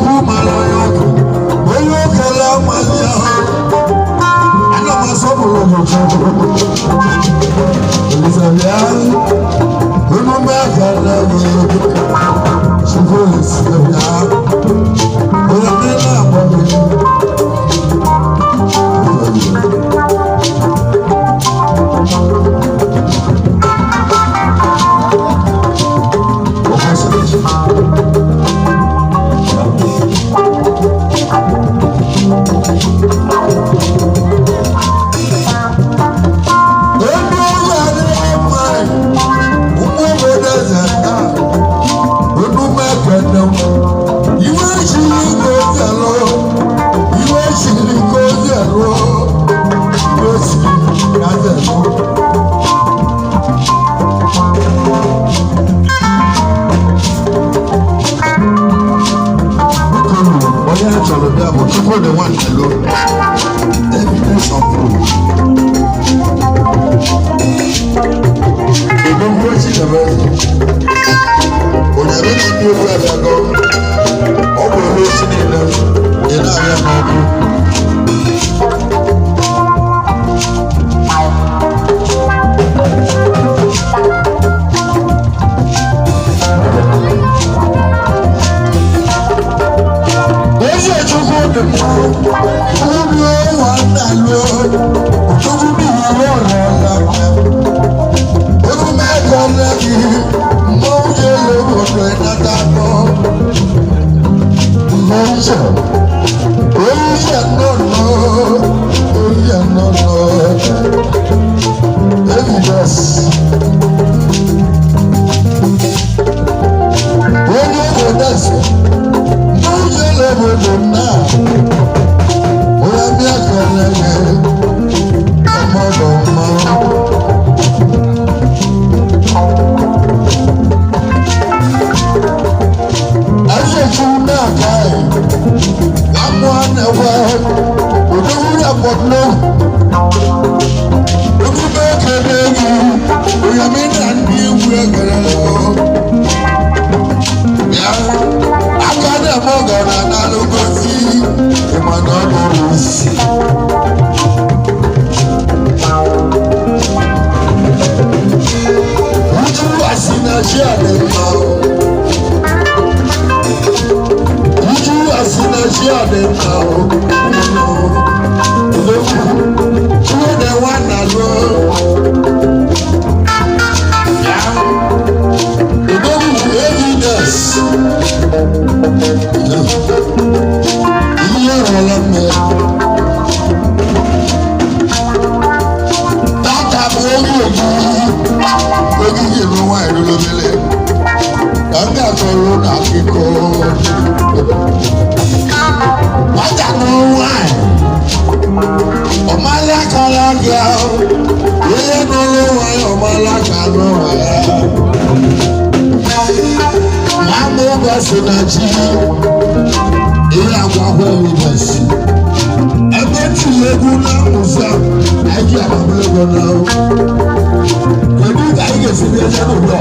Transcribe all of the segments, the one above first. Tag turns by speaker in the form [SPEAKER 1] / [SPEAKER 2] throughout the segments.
[SPEAKER 1] Chukwu mara onye ọkụ, onye okele amaghị ahụ. Ana m asọpụrụ gị, Chukwu. Olisa bịa, emume ekele gị. Chukwu Olisa bịa, onye ndị na-akpọ gị. Ebe ụlọ adịghị mma, ụmụ obodo eze taa, emume ekele m. Iwe chiri ka ozi alụ, iwe chiri ka ozi alụ, iwe chiri ka ozi alụ. Biko nụ, onye a chọrọ bịa bụ Chukwudi Nwannelo, evidence of proof. Odogwu Chinemeze, onye na ndị egwu abịago, ọ bụ ebe echi niile ị na-abịa n'ọkụ. Eze Chukwu dị mma, Chukwu nwanne lụọ, Chukwu bụ iwu ọrụ ọla. Emume ekele gị, mmọnwụ ji elu obodo ịnata akọ. Mmọnwụ onye nnọnọ, onye nnọnọ, evidence. Onye obodo eze, mmọnwụ ji elu obodo nna, onye bịa kele gị, ọmọdụ mmanwụ. Eze náà ká ẹ̀ lámú ànẹ̀wẹ̀ òdòwúrẹ̀ pọ̀tùlọ́ ojúbẹ kẹdẹ yìí òyàmí náà ní ewu ẹgẹrẹ lọ bíà akadé mọgànà nálógó sí ìmọ̀nà ọdún sí. Uju asinachi adịmma. Uju asinachi adịmma. Chude nwanna lụọ. Ya. Odogwu evidence. Ihe rọrọ mme. Tata bụ onye ogigi. Ogigi ló wá ìlú lóbele. Kàńgà sọ̀rọ̀ nà kíkọ́. Nwata nụrụ nwanyị. Ọmalakala gị ahụ. Ihe nụrụ nwanyị ọmalaka nụrụ ya. Nwanne ụgwọ si na chi. Ihe agwahụ evidence. Ebe tinye egwu na mmụta anyị ji agbabere ego na kedu ka anyị ga-esi bịa eje n'ụlọ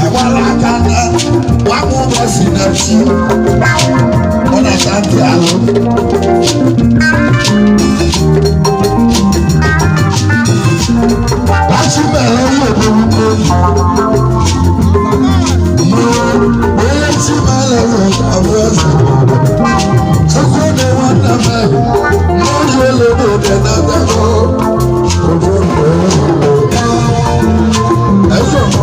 [SPEAKER 1] agbala aka na nwa ụgwọ si na chi ọ na-ata ntị alụ. Láti bẹ̀rẹ̀ ní ògbólógbò onye tí máa lọ abụọ ọzọ. Chukwu dị nwanne m n'oge elu dị na ndagọ. Eze m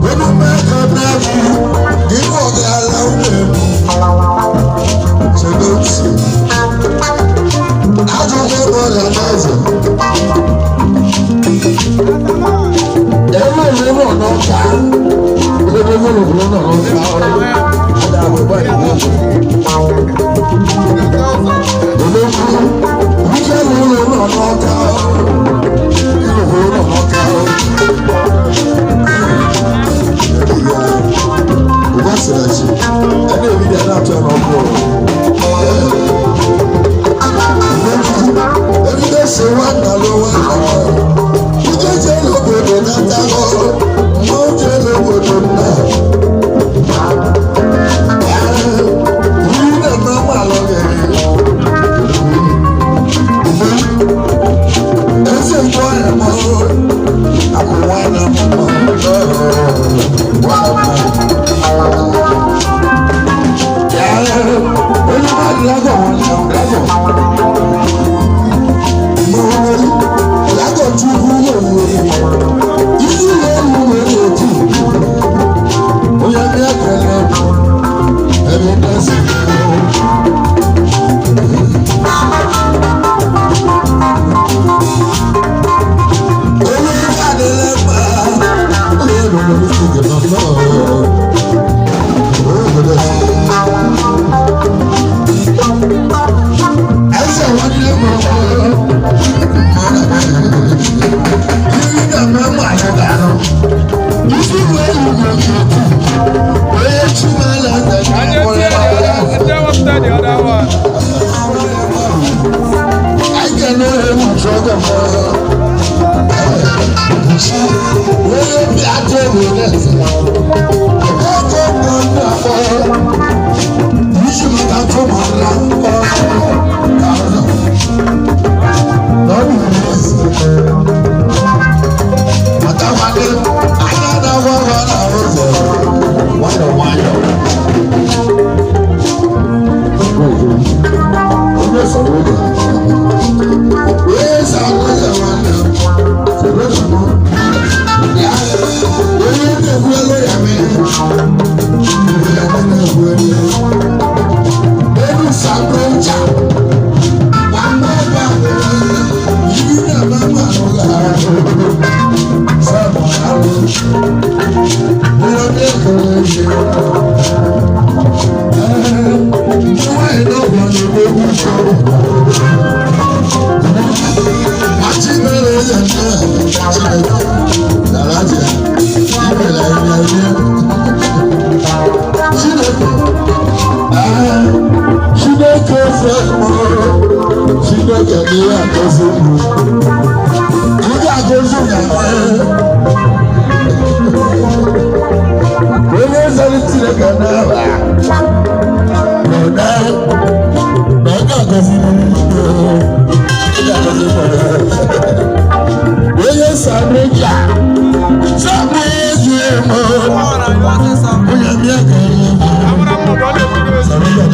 [SPEAKER 1] emume ego na-egwu gị ọgala ụlọ egwu. Chedotu ajụjụ ebe ọrịa n'eze. Ẹ̀rọ ìlú náà náà ká. Olóògbé ìlú náà náà ká. Ọ̀dà àgbẹ̀bọ̀ ìlú. Olóògbé ìlú náà náà ká. Ìlú náà náà ká. Ìwọ sịrị ẹsị, ẹni èmi dị ẹ̀dá àtọ ẹ̀rọ ọkọ. Ebi ṣe wá nà ló wá lọ́wọ́. Ije l'obodo na-atago, mmụọ je l'obodo nna. Chineke ní àgọ́sí mi. Ní àgọ́sí mi onye zara Chineke n'aba na na ọ ga-agọzi m. Ị ga-agọzi m. Onye Sameja sọmụ ezi m onye bịa ka Sameja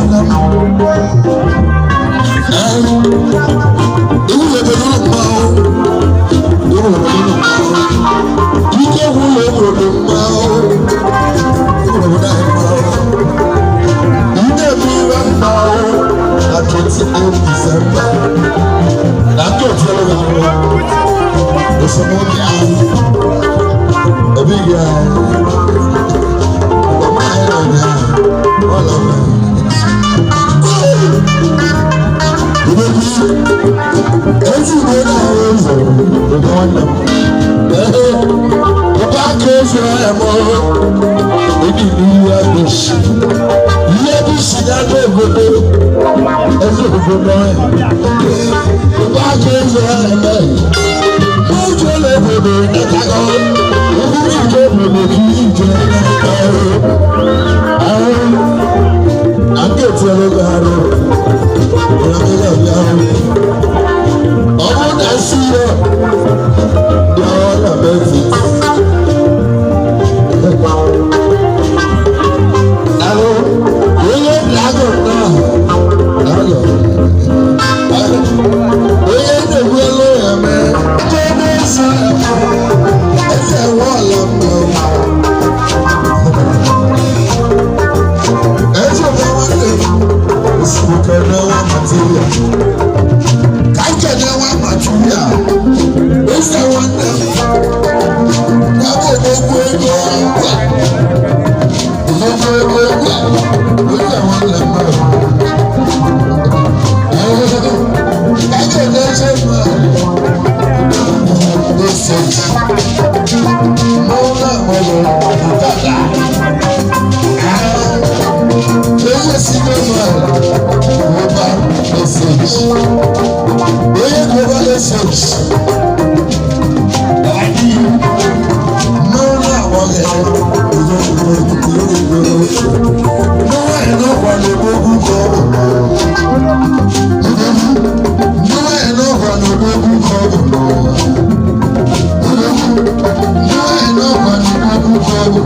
[SPEAKER 1] na 28 December. Na ndị otu elu ga-arụ esemokwu ahụ. Ebighị anyị. Ọmọ anyị nọ ụnyaahụ. Ọ lọrọ. Ezi igwe na-ahụ ụzọ ụdị nwanne m. Ee, ụba aka ezu ya m ebi n'ihe abụshi. Ihe abụshi na-adị obodo ezi obodo ya. Ụba aka ezu ya eme. N'oge ụlọ obodo ịtago, ugwu ije obodo ka ije ọrụ. Ahụ, na nke etinyere oge arụ. Ọ bụrụ na esi ya ya ọ na benefit. Ahụ onye na-agụ nnọọ agụ onye na-egwu elu ya mee ebe na-esi eze nwe ọla mma eze nwe nwanne m osimiri nwa material ka nkene nwa material eze nwanne m ya bụ okwu ego ngwa okwu ego ngwa eze nwanne m ka nkene eze mma ese mụ na mụrụ dada onye si n'ụlọ global message onye global message n'ụlọ agbọghọ n'ụwa n'ụkwa n'ogbogu ka ọ bụ n'ụwa n'ụkwa n'ogbogu ka ọ bụ n'ụwa n'ụkwa n'ogbogu ka ọ bụ.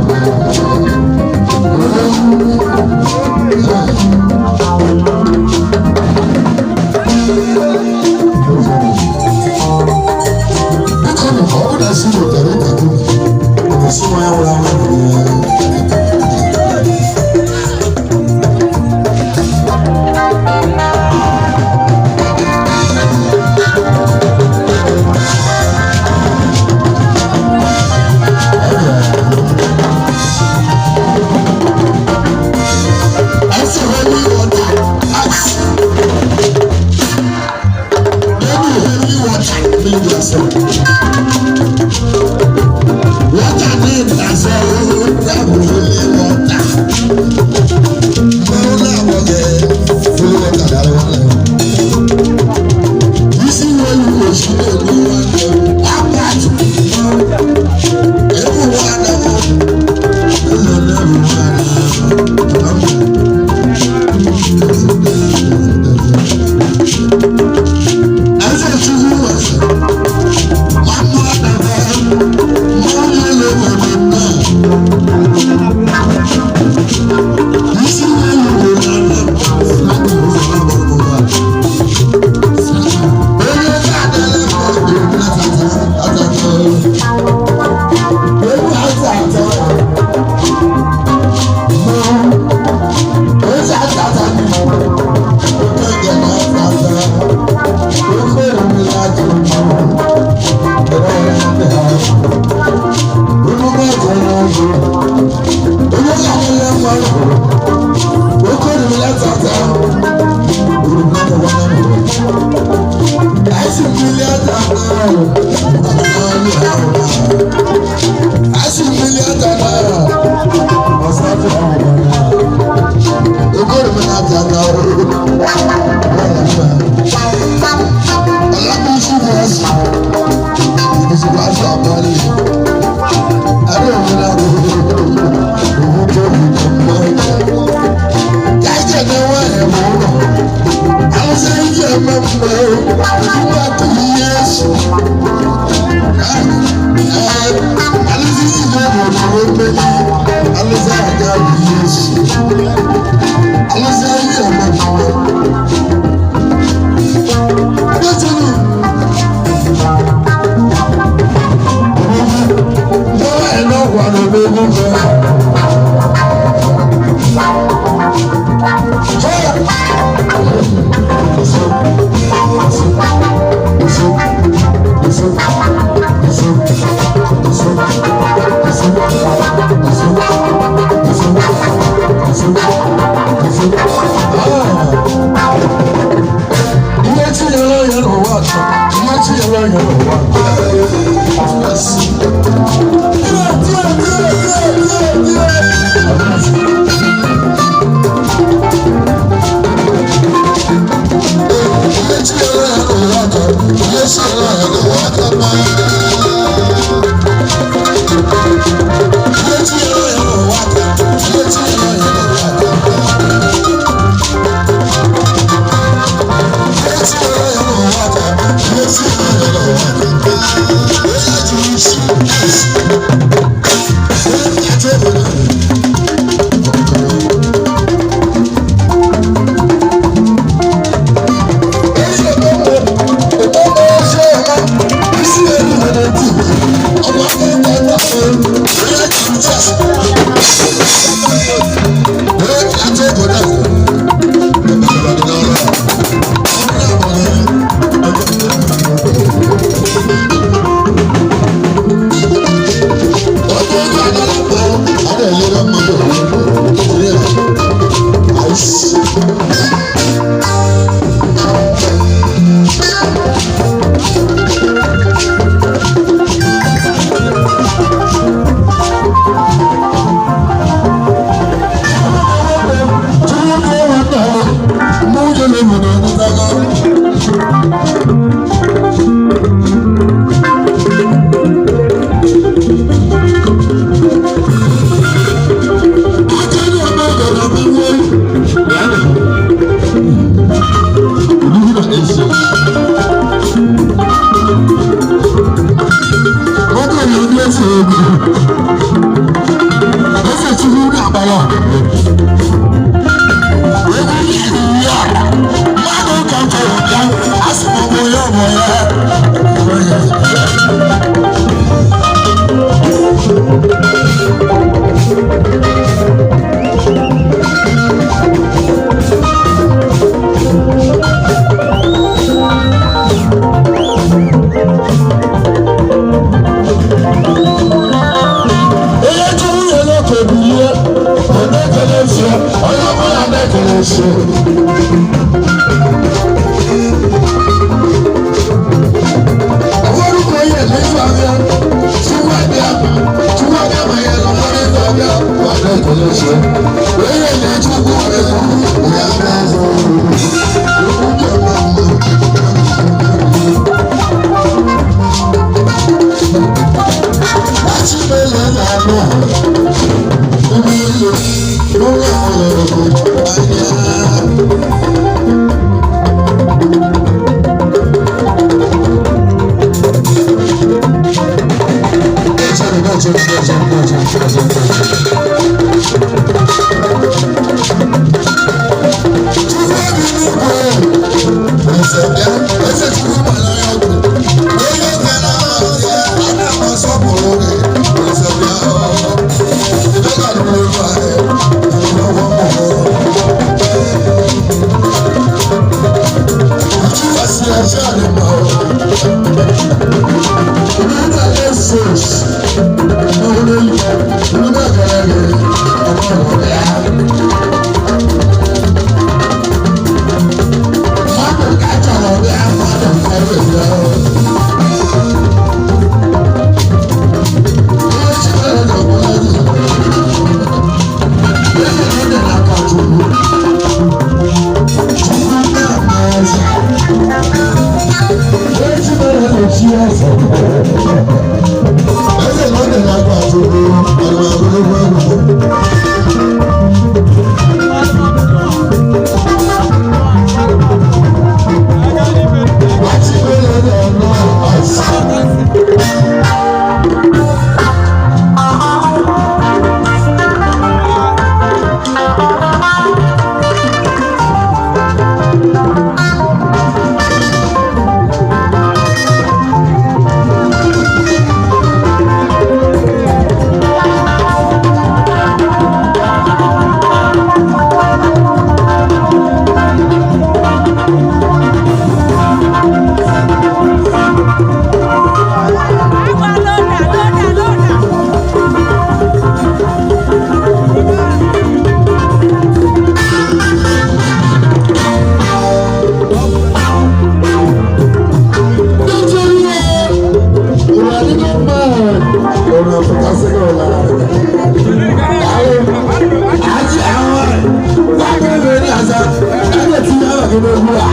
[SPEAKER 1] Egwu a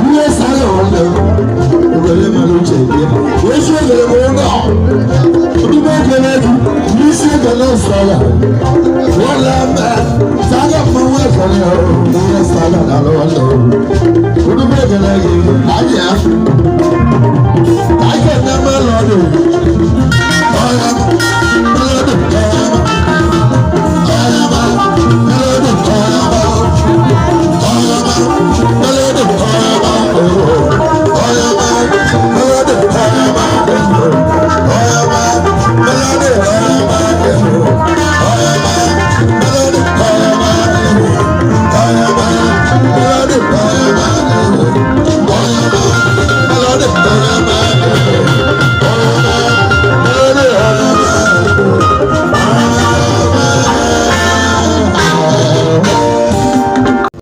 [SPEAKER 1] ihe sara ọnụ obere mara uche gị ezi ogere bụ ụlọ ndị ekele gị n'isi ekele sara wọle mbe saga mmanwụ ekele ihe sara na alụ ọnụ ndị ekele gị anyị ya anyị kene melọdụ ọya melọdụ ọya ọya melọdụ ọya